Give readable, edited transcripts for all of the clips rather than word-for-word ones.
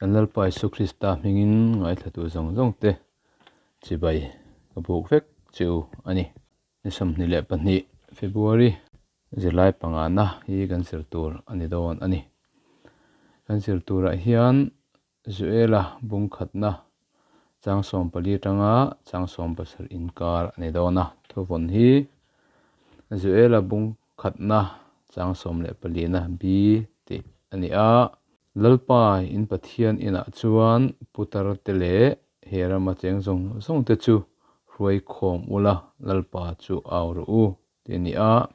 Kan Lalpa Isu Krista hmingin ngaithlatu zawng zawng te chibai ka buk vek che u a ni. Ni 22 February zirlai pangana hi kan zir tur a ni dawn a ni. Kan zir turah hian Joela bung khatna chang 14 atanga chang 17 inkar a ni dawn a. Thuvawn hi Joela bung khatna chang 14 na B tih a ni a. Lalpa in Pathian inah chuan putar te leh he rama cheng zawng zawng te chu hruai khawm ula Lalpa chu au rawh u tih a ni a.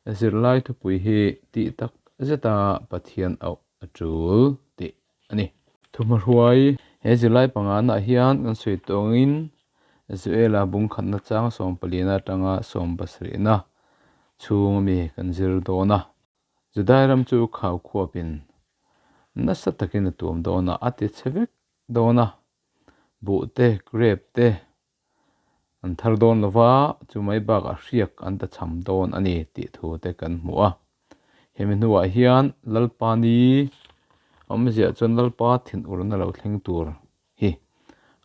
Zirlai thupui hi tih tak zeta Pathian auh a tul tih a ni. Thuhmahruai he zirlai pangana hian kan sawi tawngin Joela bung khatna chang 14 na atanga 17 na chhung ami kan zir dawn a. Judai ram chu khau khuapin nasa takin a tuam dawn a, a ti chhe vek dawn a. Buh te, grape te an thar dawn lova, chu mai bakah hriak an ta cham dawn a ni tih thu te kan hmu a. Hemi hnuah hian Lalpa ni awmzia chuan Lalpa thin urna lo thleng tur hi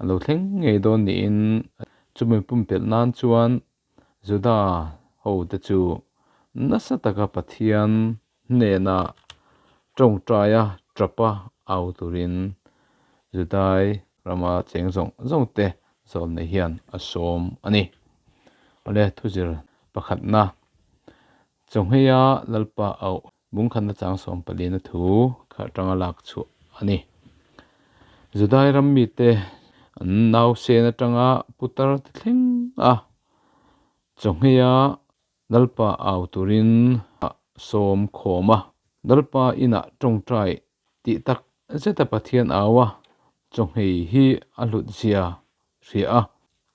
a lo thleng ngei dawn niin chumi pumpelh nan chuan Juda ho te chu nasa taka Pathian hnena tawngtaia tapa au turin Judai rama cheng zawng zawng te zawn nei hian a sawm a ni. Awle thuzir pakhatna chawngheia Lalpa auh bung khatna chang 14 na thu kha atanga lak chhuah a ni. Judai ram mi te an nau sen atanga putar te thleng a chawngheia Lalpa au turin sawm khawm a. Lalpa inah tawngtai tih tak zeta Pathian au a chawnghei hi a hlut zia hria a.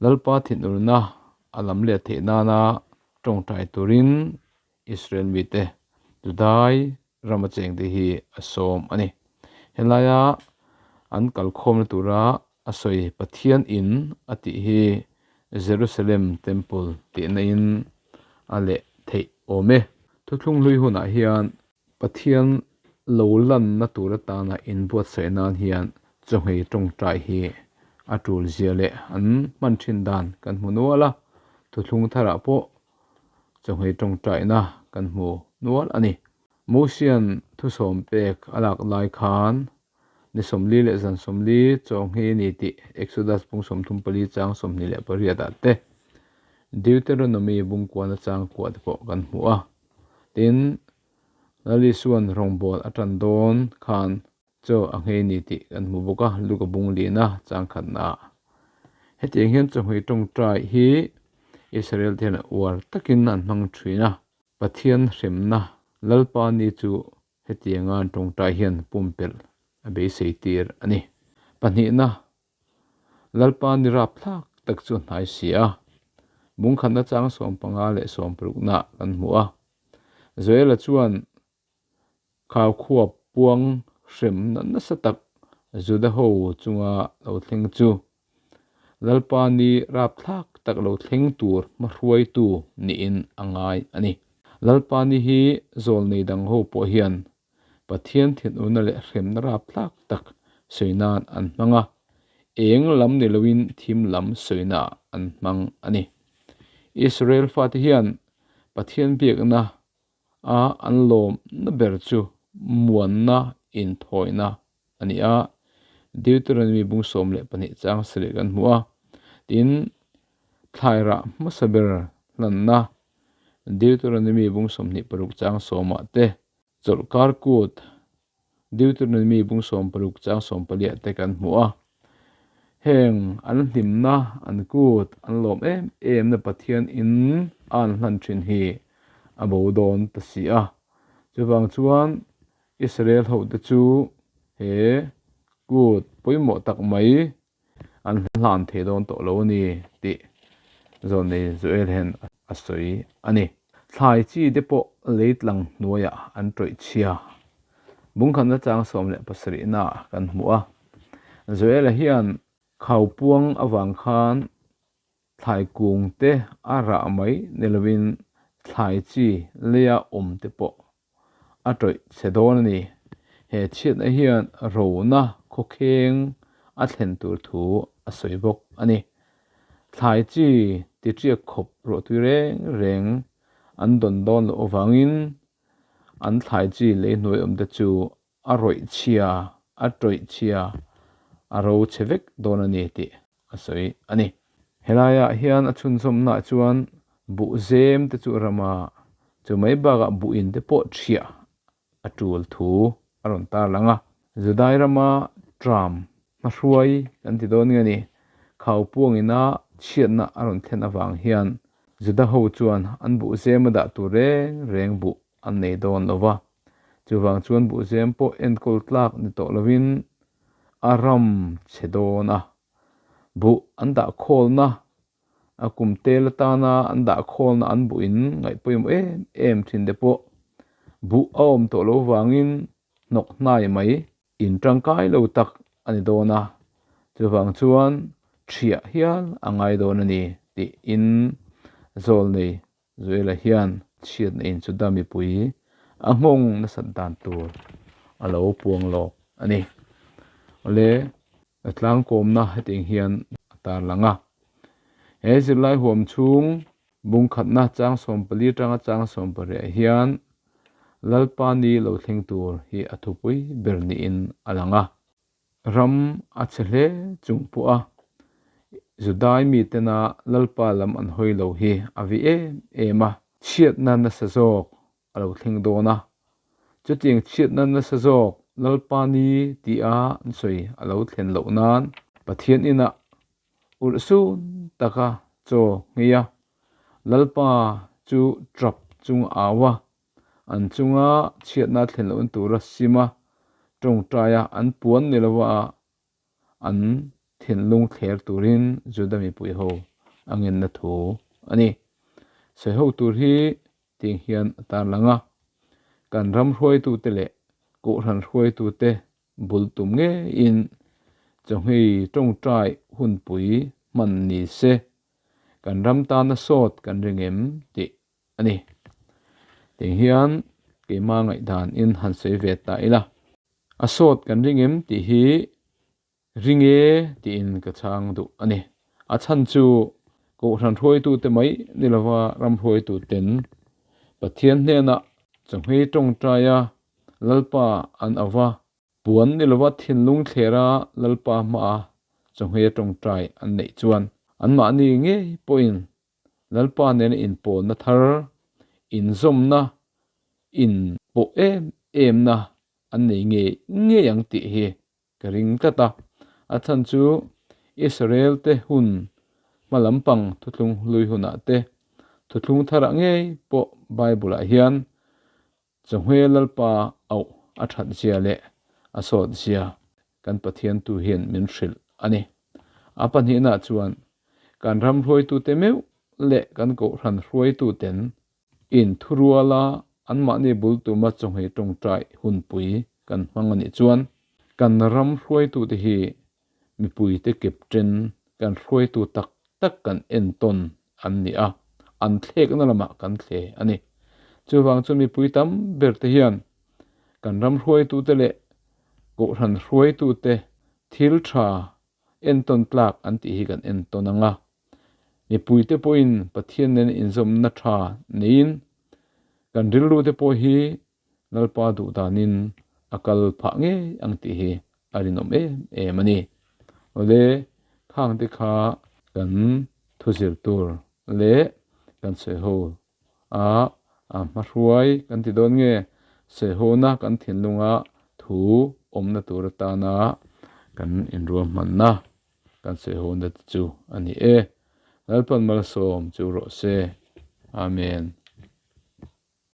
Lalpa thinurna a lam leh theih nana tawngtai turin Israel mi te Judai rama cheng te hi a sawm a ni. Helaia an kalkhawmna tura a sawi Pathian in a tih hi Jerusalem Temple tihna in a leh theih awm e. Thuthlung hlui hunah hian Pathian lo lanna tur atana inbuatsaih nan hian chawnghei tawngtai hi a tul zia leh an hman thin dan kan hmu nual a. Thuthlung tharah pawh chawnghei tawngtaina kan hmu nual a ni. Mosian thusawm pek a lak lai khan ni 40 leh zan 40 chawnghei ni tih Exodus bung 34 chang 28 ah te Deuteronomy bung kuana chang kua te pawh kan hmu a. Tin Lali suan rawngbâwl a ṭan dawn khan chaw a nghei ni tih kan hmu bawk a, Luka bung lina chang khatna. Hetiang hian chawnghei tawngtai hi Israel te hian uar takin an hmang thin a. Pathian hremna Lalpa ni chu hetianga an tawngtai hian pumpelh a beisei tir a ni. Pahnihna Lalpa ni rap thlak tak chu hnai si a. Bung khatna chang 15 leh 16 na kan hmu a. Joela chuan khau khuap puang hrem na nasa tak Juda ho chunga lo thleng chu Lalpa ni rap thlak tak lo thleng tur hmahruai tu niin a ngai a ni. Lalpa ni hi zawl nei dang ho pawh hian Pathian thin urna leh hremna rap thlak tak sawinan an hmang a. Eng lam ni loin thim lam sawina an hmang a ni. Israel fate hian Pathian biakna a an lawm na ber chu muanna inthawina a ni a. Deuteronomy bung 12 chang 7 kan hmu a. Tin thlairah hmasa ber hlanna Deuteronomy bung 26 chang 10 ah te chawlhkar kut Deuteronomy bung 16 chang 14 te kan hmu a. Heng an hlimna an kut an lawm em em na Pathian in an hlan thin hi a bo dawn ta si a. Chuwang chuan Israel ho te chu he kut pawimawh tak mai an hlan thei dawn tawh lo ani tih zawn nei Joel hian a sawi a ni. Thlai chi te pawh leitlang hnuaiah an tawih chhia. Bung khatna chang 17 na kan hmu a. Joela hian khau puang awang khan thlai kung te a rah mai ni lovin thlai chi leia awm te pawh a tawih chhe dawn a ni. He chhiatna hian rona khawkheng a thlen tur thu a sawi bawk a ni. Thlai chi tiṭiak khawp ruahtui reng reng an dawn dawn loh avangin an thlai chi lei hnuai awmte chu a rawih chhia, a tawih chhia, a ro chhe vek dawn a ni tih a sawi a ni. Helaiah hian a chhunzawmnaah chuan buh zem te chu rama chu mai bakah buh in te pawh thiah a tul thu a rawn tarlang a. Judai rama tram hmahruai kan ti dawn nge ni, khau puangina chhiatna a rawn thlen avang hian Juda ho chuan an buh zem a dah tur reng reng buh an nei dawn lo va. Chuvang chuan buhzem pawh enkawl tlak ni tawh lovin a ram chhe dawn a, buh an dah khawlna, a kum tel atana an dah khawlna an buhin ngaih pawimawh em em thin te pawh buh a awm tawh lo vangin hnawk hnai mai in tangkai lo tak a ni dawn a, chuvang chuan thiah hial a ngai dawn a ni tiin Zawlnei Zuela hian chhiatna in chu da mipui a nghawng nasat dan tur a lo puang lawk a ni. Awle, tlangkawmna hetiang hian a tarlang a. He zirlai huam chhung bungkhatna chang 14 atanga chang 18 hian Lalpa ni lo thleng tur hi a thupui ber niin a lang a. Ram a chhe hle chung pawh a, Judai mitena Lalpa lam an hawi lo hi a vi em em a, chhiatna nasa zawk a lo thleng dawn a. Chutiang chhiatna nasa zawk Lalpa ni tia an sawi a lo thlen loh nan Pathian inah ulh sun taka chaw nghei a, Lalpa chu tap chung a au a, An chunga chhiatna thlen lohna tura sima tawngtaia an puan ni lova an thinlung thler turin Juda mipui ho a ngenna thu a ni. Sawi ho tur hi ting hian a tarlang a, kan ram hruaitute leh kohhran hruaitute bul tum ngeiin chawhmei tawngtai hunpui hman ni se, kan ram tana sawt kan ring em tih a ni. Tiang hian keimah ngaihdan in han sawi ve ta ila. A sawt kan ring em tih hi ring e tiin ka chhang duh a ni. A chhan chu Kohhran hruaitute mai ni lova ram hruaituten Pathian hnenah chawhmei tawngtaia Lalpa an ava Puan ni lova thinlung thlera Lalpa hmaa chawhmei tawngtai an neih chuan anmahni ngei pawhin Lalpa nena inpawlna thar, inzawmna, inpawh em emna an nei ngei ngei ang tih hi ka ring tlat a. A chhan chu Israel te hun hma lampang thuthlung hlui hunah te, thuthlung tharah ngei pawh Bible ah hian Chawhmeh Lalpa auh a that zia leh a sawt zia kan Pathian tu hian min hrilh a ni. A pahnihna chuan kan ram hruaitute meuh leh kan kohhran hruaituten in thuruala anmahni bul tuma chawhmeh tawngtai hunpui kan hmang a nih chuan kan ram hruaitute hi mipuite captain kan hruaitu tak tak kan entawn an ni a, an thlekna lamah kan thle a ni. Chuvang chu mipui tam ber te hian kan ram hruaitute leh kohhran hruaitute thil tha entawn tlak an tih hi kan entawn ang a. Mipuite pawhin Pathian nen inzawmna tha neiin kan rilrute pawh hi Lalpa duh danin a kal phah ngei ang tih hi a rinawm em em a ni. Awle, khang te kha kan thuzir tur leh kan sawiho a a hmahruai kan ti dawn nge sawihona kan thinlunga thu awmna tur atana kan inruahmanna kan sawihona te chu a ni e. Lalpan malsawm chu rawh se. Amen.